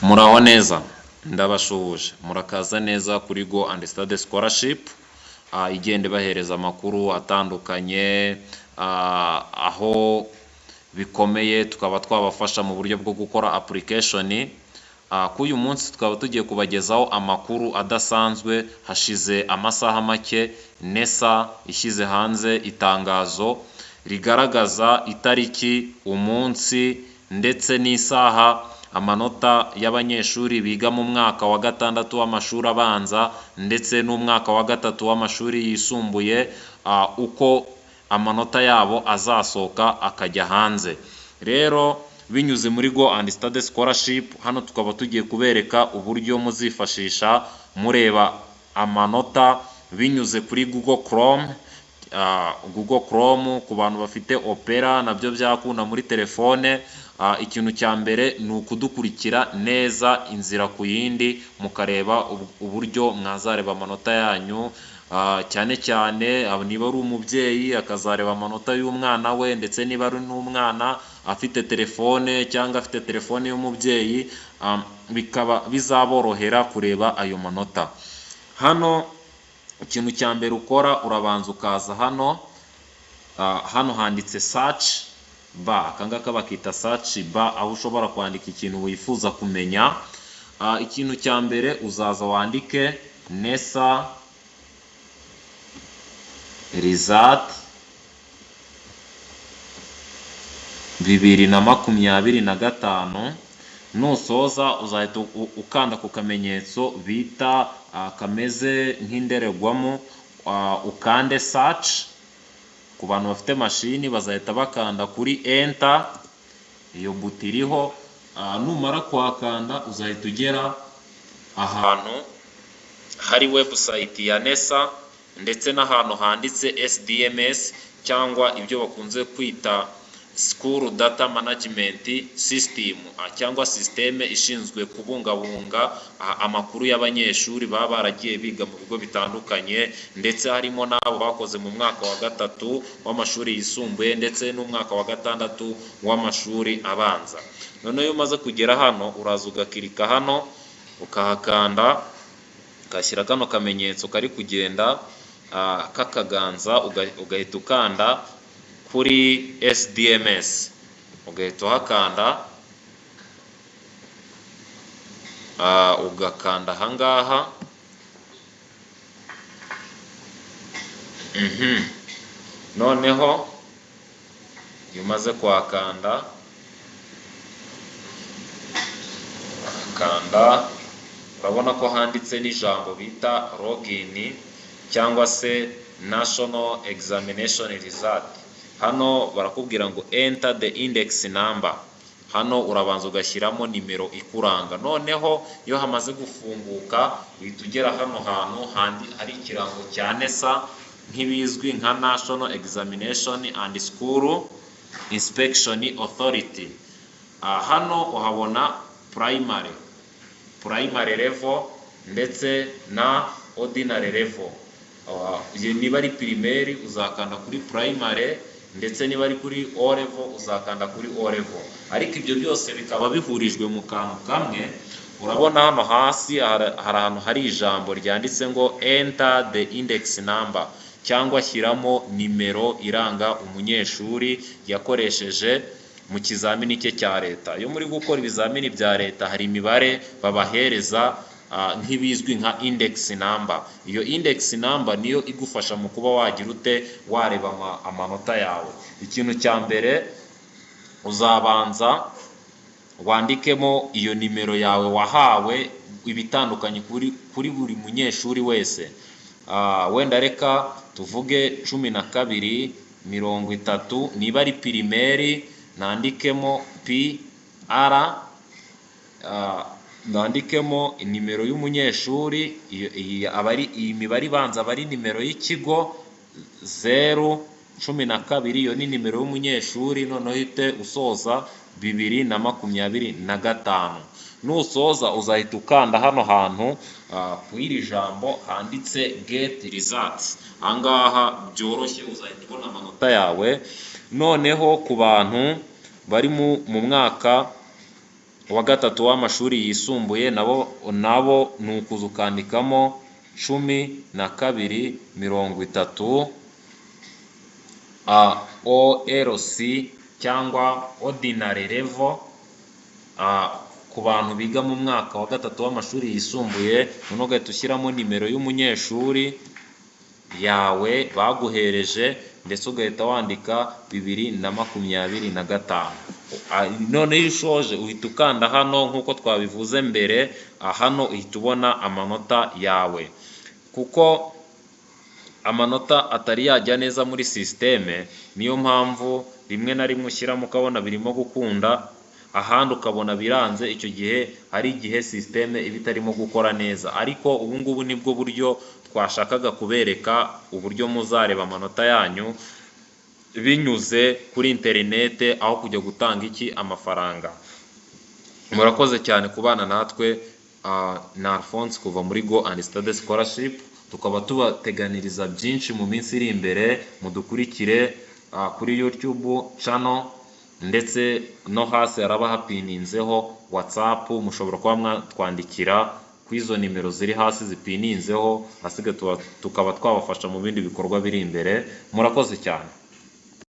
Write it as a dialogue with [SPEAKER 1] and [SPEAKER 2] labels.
[SPEAKER 1] Muraho neza, ndabasuhuje, murakaza neza kuri Go and Study Scholarship, igenda ibahereza amakuru atandukanye, aho bikomeye tukaba twabafasha mu buryo bwo gukora application. K'uyu munsi tukaba tugiye kubagezaho amakuru adasanzwe. Hashize amasaha make NESA ishyize hanze itangazo rigaragaza itariki, umunsi ndetse n'isaha amanota y'abanyeshuri biga mu mwaka wa gatandatu w'amashuri abanza ndetse n'umwaka wa gatatu w'amashuri yisumbuye, uko amanota yabo azasohoka akajya hanze. Rero binyuze muri Go and Study Scholarship, hano tukaba tugiye kubereka uburyo muzifashisha mureba amanota binyuze kuri Google Chrome. Google Chrome, ku bantu bafite Opera nabyo byakunda muri telefone. Ikintu cya mbere ni ukudukurikira neza inzira ku yindi, mukareba uburyo mwazareba amanota yanyu, cyane cyane niba ari umubyeyi akazareba amanota y'umwana we, ndetse niba ari n'umwana afite telefone cyangwa afite telefone y'umubyeyi, bikaba bizaborohera kureba ayo manota. Hano ikintu cya mbere ukora, urabanza ukaza hano, hano handitse search bar, aka ngaka bakita search bar, aho ushobora kwandika ikintu wifuza kumenya. Ikintu cya mbere uzaza wandike NESA result 2025. Nusoza uzahita ukanda ku kamenyetso bita kameze nk'indorerwamo, ukande search. Ku bantu bafite mashini bazahita bakanda kuri enter, iyo buto iriho. Numara kuhakanda uzahita ugera ahantu hari website ya NESA ndetse n'ahantu handitse SDMS, cyangwa ibyo bakunze kwita School Data Management System, cyangwa sisiteme ishinzwe kubungabunga amakuru y'abanyeshuri baba baragiye biga mu bigo bitandukanye, ndetse harimo n'abo bakoze mu mwaka wa gatatu w'amashuri yisumbuye ndetse n'umwaka wa gatandatu w'amashuri abanza. Noneho iyo umaze kugera hano, uraza ugakirika hano, ukahakanda, ugashyira kano kamenyetso kari kugenda k'akaganza, ugahita ukanda kuri SDMS, ugahita uhakanda, ugakanda ahangaha. Noneho iyo umaze kuhakanda, kanda, urabona ko handitse n'ijambo bita login cyangwa se National Examination Result. Hano barakubwira ngo enter the index number. Hano urabanza ugashyiramo nimero ikuranga. Noneho iyo hamaze gufunguka, uhita ugera hano hantu handi hari ikirango cya NESA, nk'ibizwi nka National Examination and School Inspection Authority. Hano uhabona primary level ndetse na ordinary level. Niba ari primaire uzakanda kuri primary, ndetse niba ari kuri O level uzakanda kuri O level, ariko ibyo byose bikaba bihurijwe mu kantu kamwe. Urabona hano hasi hari ahantu hari ijambo ryanditse ngo enter the index number, cyangwa shyiramo nimero iranga umunyeshuri yakoresheje mu kizamini cye cya leta. Iyo muri gukora ibizamini bya leta hari imibare babahereza nk'ibizwi nka index number. Iyo index number niyo igufasha mu kuba wagira ute, wareba amanota yawe. Ikintu cya mbere, uzabanza wandikemo iyo nimero yawe wahawe, ibitandukanye kuri buri munyeshuri wese. Wenda reka tuvuge 1230, niba ari primaire nandikemo PR, nandikemo nimero y'umunyeshuri. Iyi aba ari iyi mibare ibanza, aba ari nimero y'ikigo, 012, iyo ni nimero y'umunyeshuri. Noneho uhite usoza 2025. Nusoza uzahita ukanda hano hantu ku iri jambo handitse get results. Ahangaha byoroshye uzahita ubona amanota yawe. Noneho ku bantu bari mu mwaka wa gatatu w'amashuri yisumbuye nabo ni ukuza ukandikamo 1230 OLC cyangwa Ordinary Level ku bantu biga mu mwaka wa gatatu w'amashuri yisumbuye. Noneho ugahita ushyiramo nimero y'umunyeshuri yawe baguhereje, ndetse ugahita wandika 2025. Noneho iyo ushoje uhita ukanda hano nk'uko twabivuze mbere. Hano uhita ubona amanota yawe. Kuko amanota atari yajya neza muri sisiteme, niyo mpamvu rimwe na rimwe ushyiramo ukabona birimo gukunda, ahandi ukabona biranze. Icyo gihe hari igihe sisiteme iba itarimo gukora neza, ariko ubu ngubu nibwo buryo twashakaga kubereka, uburyo muzareba amanota yanyu binyuze kuri interinete aho kujya gutanga iki amafaranga. Murakoze cyane kubana natwe. Na Alphonse kuva muri Go and Study Scholarship, tukaba tubateganiriza byinshi mu minsi iri imbere. Mudukurikire kuri YouTube channel, ndetse no hasi haraba hapininzeho WhatsApp. Mushobora kuba mwatwandikira ku izo nimero ziri hasi zipininzeho, hasigaye tukaba twabafasha mu bindi bikorwa biri imbere. Murakoze cyane.